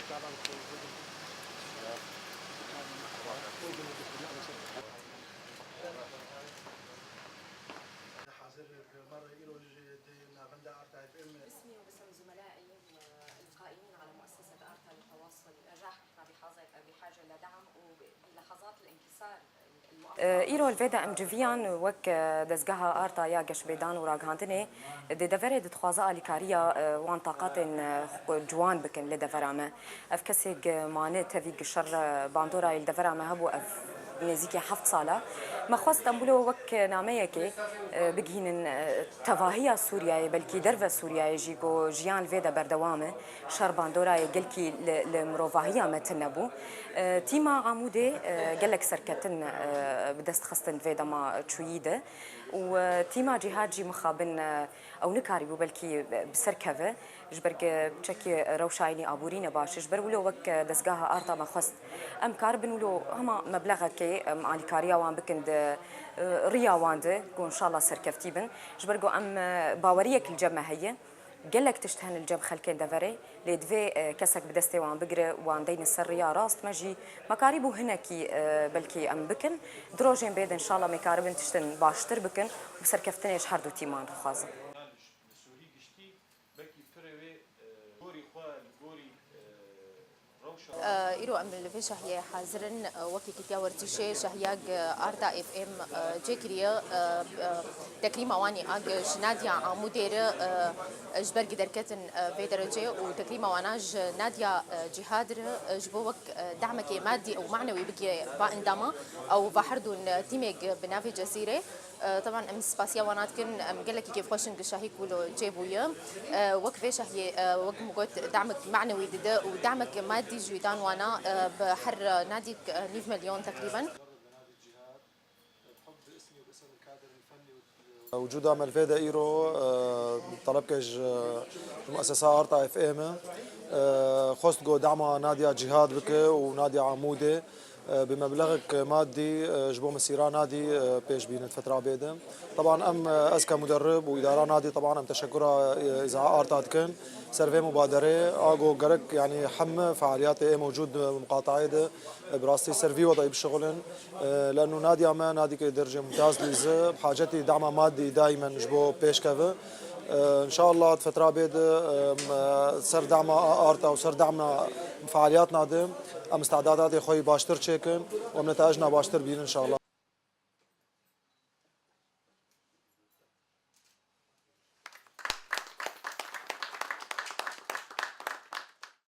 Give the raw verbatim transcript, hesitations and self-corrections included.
حاضر مره îroj dê navenda Arta F M. باسمي وباسم زملائي والقائمين على مؤسسة آرتا للتواصل، راح بحاجة، بحاجة لدعم وبلحظات الانكسار. Îro li vê de em civiyan wek dezgeha Arta ya geşbêdan û ragihandinê di deverê dixwaze alîkariya wan taqatên xwe ciwan bikin li devera me. Ev kesê gi mane tevî gi şer bandorayê li devera me hebû, ev nêzîkî heft sal e. Me xwest em wilo wek nameyekê bigihînin tevahiya Sûriyeyê, belkî derve Sûriyeyê jî ku jiyan li vê de berdewam e. Şer bandorayê gelkî li, li mirovahiya me tune bû. E, tîma Amûdê, e, gelek serketin, e, bi dest xistin vê dema çûyî de. Û, e, tîma Cîhad jî mixabin, e, ew nikarîbû belkî bi ser keve. Ji ber ku çekî rewşa înî aborî ne baş e. Ji ber wilo wek, e, dezgeha Arta me xwest em karibin wilo hema meblexekê em alîkariya wan bikin di, e, riya wan de ku înşallah serkeftî bin. Ji ber ku em, e, baweriyek li cem me heye. Gelek tişt hene li cem xelkên deverê, lê divê, e, kesek bi destê wan bigire, wan deyne ser riya rast. Me jî me karîbû hinekî, e, belkî em bikin. Di rojên bê de înşallah em ê karibin tiştin baştir bikin û serkeftinê ji her du tîman dixwazin. Li Sûrî giştî belkî pirê wê, e, gorî xwe li gorî, e, Îro em li vê şahiyê hazir in. Wek Yekîtiya Wertîşê şahiya gi Arta F M cêkiriye. Tekrîma wanî a gi ji Nadia Amûdê re, ji ber gi derketin vê derecê û tekrîma wana ji Nadia Cîhad re, ji bo wek demekê madî û manewî bigire va endama ew va her du tîmê gi bi navê Cezîrê. E, teban em spasiya wana dikin, em gelekî kêfxweş in gi şahî ku lo çêbûye. E, wek vê şahiyê, e, wek min got, demek manewî dide û demek madî jî dan wana, e, bi her nadîk, e, nîv milyon tekrîben. وجودا me li vê de îro, e, telebke ji, ji muessesa Arta F M, e, xwest ku dema Nadia Cîhad bike û Nadia Amûdê. Bi meblexek madî, e, ji bo misîra Nadî, e, pêş bîne di fetra bê de. Teban em, e, ez ke muderrib û îdara Nadî, teban em teşekura, e, Îzaa Arta dikin ser vê mubaderê. A go gerek, yanî heme fealiyatê ê mewcûd di muqatayê de, e, bi rastî ser vî wedayî bişixulin. E, leno Nadî ya me, Nadî ke derece mumtaz dîze, bi hacetî dema madî daimen ji bo pêşkeve. E, înşallah di fetra bê de, e, em, e, ser dema Arta û ser dema fealiyatna de em îstîdadatê xwe yî baştir çêkin û em netayecna baştir bînin înşallah.